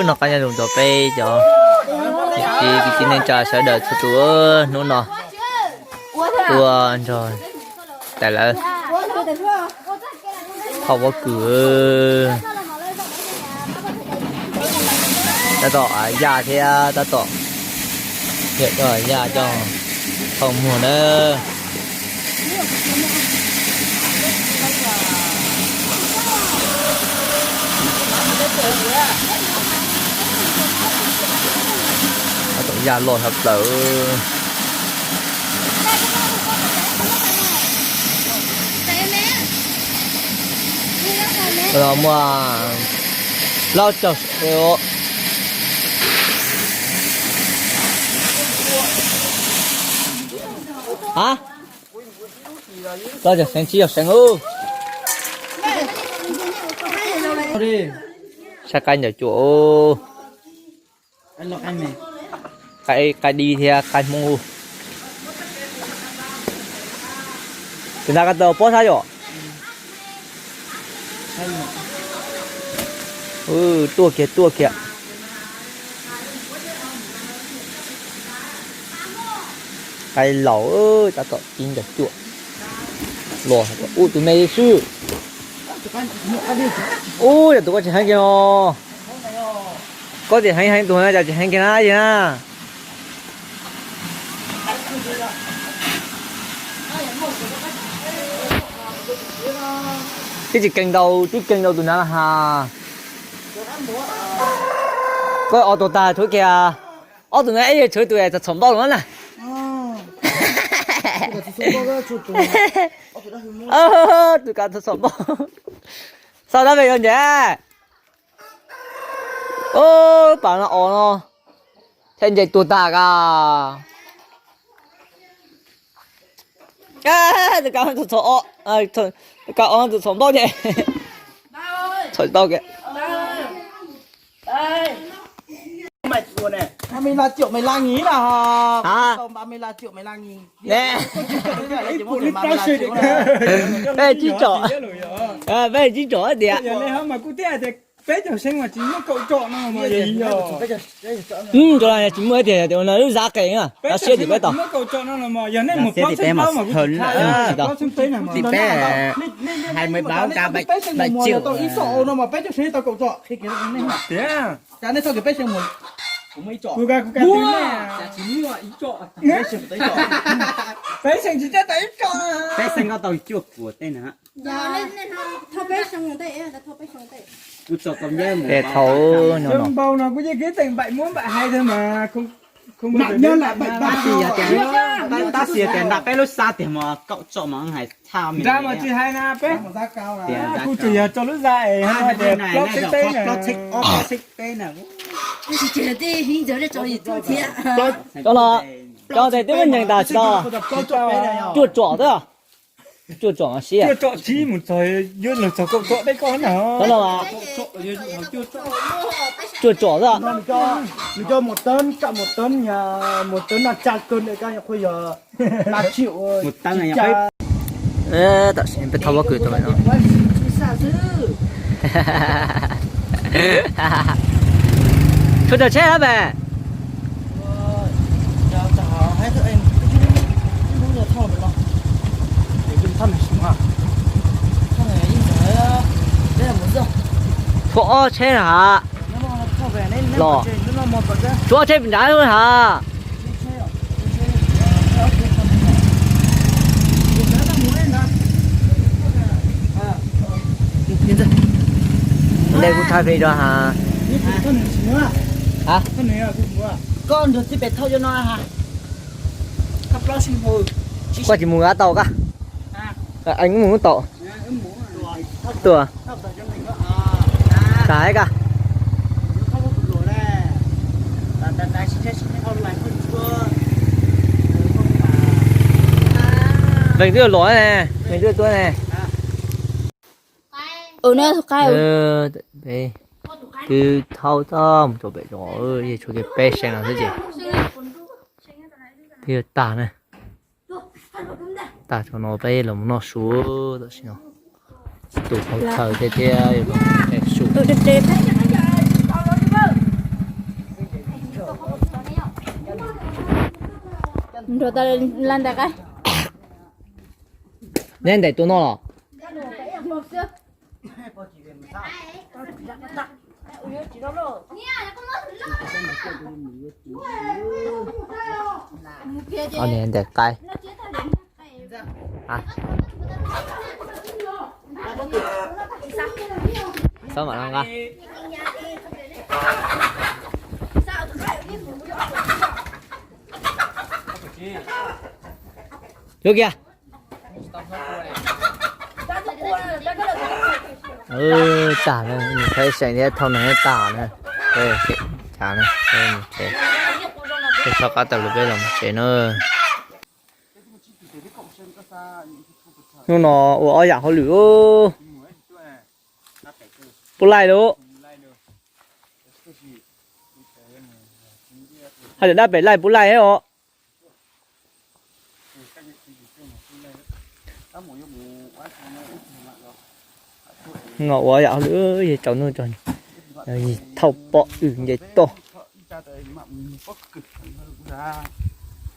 Noj qab nyob zoo rau peb cov niam txiv kwv tij neej tsa sawv daws txhua tus, hnub no tuaj nrog tais lawv thauj pob kws. Tab tom yaj thiab tab tom yam coj yaj coj thauj muag na. Tab tom yaj loj tshaj plaws. Muaj plaub caug seev. A, plaub caug seev, tsib caug seev ub. Saib qaib ncaws cuam. Qaib dib thiab qaib Hmoob. Tus ntawd koj tau pob sab yom? Tuaj kiag tuaj kiag. Qaib laus tab tom tsib caug cuam. Los ub tus me xwb. Ub yog tus koj tsis heev kiag no. Koj tias heev heev tus no cas tsis heev kiag na yig na. Twb tsis kees ntau, twb kees ntau tus nav has. Koj ob tug tag tshuav kiag, ob tug no ib yam tshuav tus txhom npauj los na. Tus kav txhom npauj. Xav dab pem yuav nce. Ub, pas no os no, thiaj nce tuag tag ka. Tus kav txhom, tus kav os no tus txhom npauj ces txhom tau kiag. Mày là triệu mày la nhí là hả? Tao mà mày là triệu mày la nhí. Nè. Peb tsib tsom, peb tsib tsom tias. Peb caug seev mas tsis muaj kaum tsom no mas yog. Tsis muaj tias tias no lub zab qe na, lub siab tim peb tau. Tim peb, hai mươi ba k bảy triệu. Peb xeem tsis tau ib tsom. Peb xeem koj tau cuaj puas tej na. Kuv tsom kom nyob mus. Tej thau no no. Npau no kuv yeej kev teem npaim muab npaim hais thiab mas. Tab sis yog tias nram peb lub xab tiag mas kaum tsom mas hais txhaj me. Nrad mas tsis hais na peb. Kuv tsuas yog tso lub zab es hais tias plaub txheeb peb na. Cov no, cov tes twb muaj nyeem tas tsis tau. Cuaj tsom xwb. Cuaj tsom siab. Cuaj tsom tsib mus txog yuav los txog kaum tsom deb koj na. Cov no mas cuaj tsom xwb. Nws coj một tấn, cạo một tấn nhà, một tấn là chặt cân này các nhà khuya. Một tấn là nhà bếp. Tam sim peb thauj pob kws tau lawm no. Tshuav cov tsheb lawm pem. Tshuav ob tsheb na has. Los, tshuav ob tsheb nrad has. Nte kuv thaij pem rau has. Koj nrog txij pem thauj cov no has. Koj tsis mus ab tau koj. Mus tau. Tuaj. Kag ka. Vees twb los ne, vees twb tuaj ne. Peb twb thauj txog mus rau pem zos, tshuav kiag peb xeem no xwb ces peb yuav tag na. Tag tso no peb los noj su tam sim no. Tus hauv chaw thiab thiab yuav los su. Nrog tau la ntais qaib. Neb ntais tua no los? Ntais qaib. Xav mam no nqa. Yuav kiag. Tag na, nws qheb seem thiab thauj neeg tag na. Chav na, mus tsev. Peb txhob qab tawm lawm, peb los mus tsev na. Hnub no ua ob yam hauj lwm. Puab laij lawm. Hais tias dab pem laij puab laij thiab os. No ua yam hauj lwm, yog tsaus ntuj tso, thauj pob wm nce toj.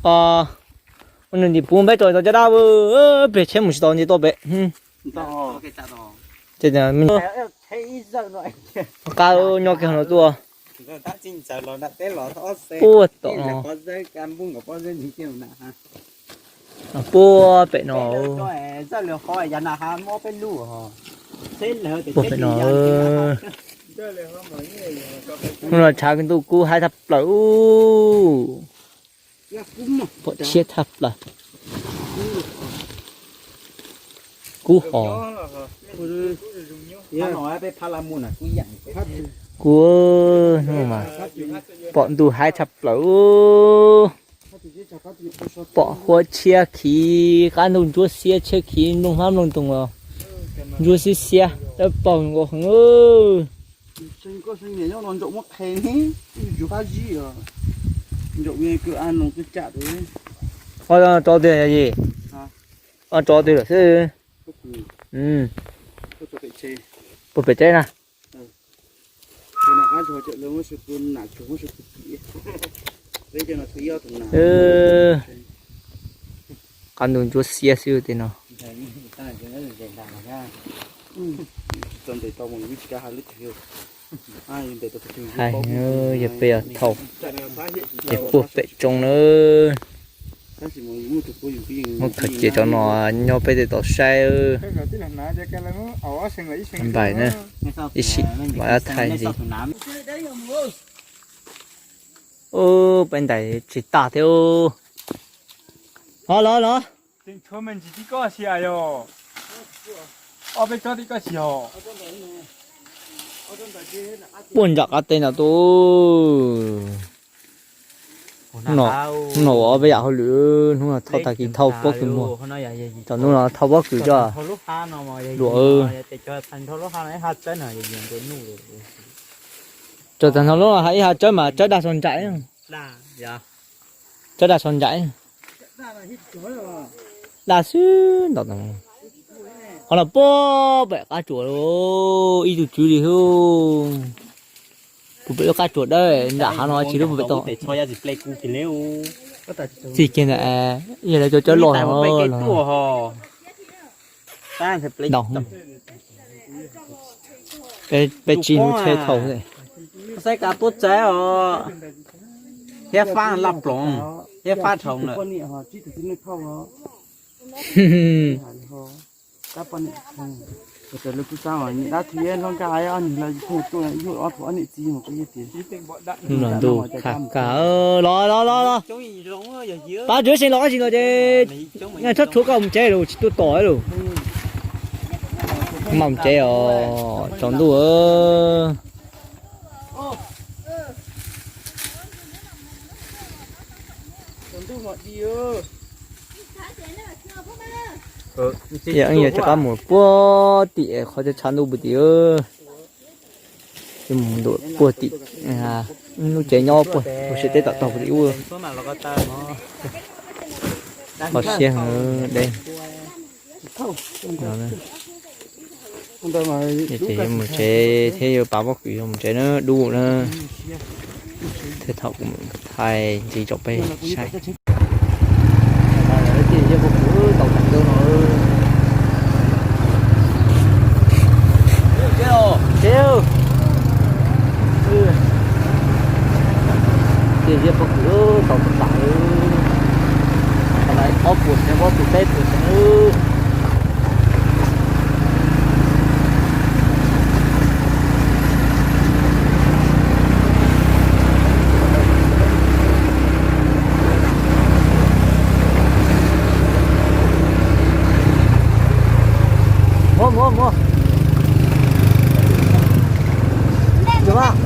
Ua nws ntim puv npeb tso tau caj dab, pem tsheb mus tsis tau nce toj pem. Qab nyob kiag no tuaj. Puag tom no. Puag pem no. Puag pem no. Hnub no tshav ntuj kub haib tshaj plaws. Pom tshiab tshaj plaws. Kub hos. Kub, hnub mas pom ntuj haib tshaj plaws. Pom huab tshiab khiv, qab ntuj ntsuab xiab tshiab khiv, nplooj hmab nplooj ntoos los ntsuab xiab xiab, dawb paug nkaus heev. Ob tso twg yog yim? Ob tso twg lawm xwb. Puag pem teb na. Qab ntuj ntsuab xiab xwb tej no. Hais, yog peb yog thaum ces puag pem tsoob na. Muab khaws cia cov no nyob peb tej tod saib. Npaim na, ib sim mam thaij ntxiv. Ub, peb ntais tsis tag thiab. Los los los. Puag nram qab teb no tuaj. Hnub no ua ob peb yam hauj lwm, hnub no thauj tag kis thauj pob kws muag, tsaus ntuj no thauj pob kws coj luam. Tsaus tag nrho lub no hais ib hav tsawb mas tsawb dag txog ntsais. Tsawb dag txog ntsais. Dag xwb ntawm no. Qhov no puag pem qab tsuas, ib tug tswv li xwb. Puag pem lub qab tsuas dawb nram hav no tsis lub puag pem tod. Txij kiag ntawm yog lawv cov cawb loj no los. Peb tsis mus tsheb thaum. Saib kav tuab txav os. Hiab fab laj ploov, hiab fab dhau lawm. Hnub no ntuj kha kha, los los los los. Pab tsuav seem los qab tsis los ces txhob tshuav koj mus tsev lawm, tsis tuaj tom lawm. Mam tsev os, tsaus ntuj. Yog rov qab mus puag tim qhov chaw tshav ntuj puag tim. Mus ntuas puag tim lub tsev nyob puag tim ua si teb tom tog puag tim ub. Kho siab heev deb. Ces yuav mus tsev thiab, yuav pav pob kws yuav mus tsev na, dub na. Thiab thaum kuv mus thaij ntxiv rau peb saib. Pob kws tau tas kawg no. Ces ziab pob kws tau tas tas, ob puas xees, ob puas peb puas xees. Muab, muab, muab.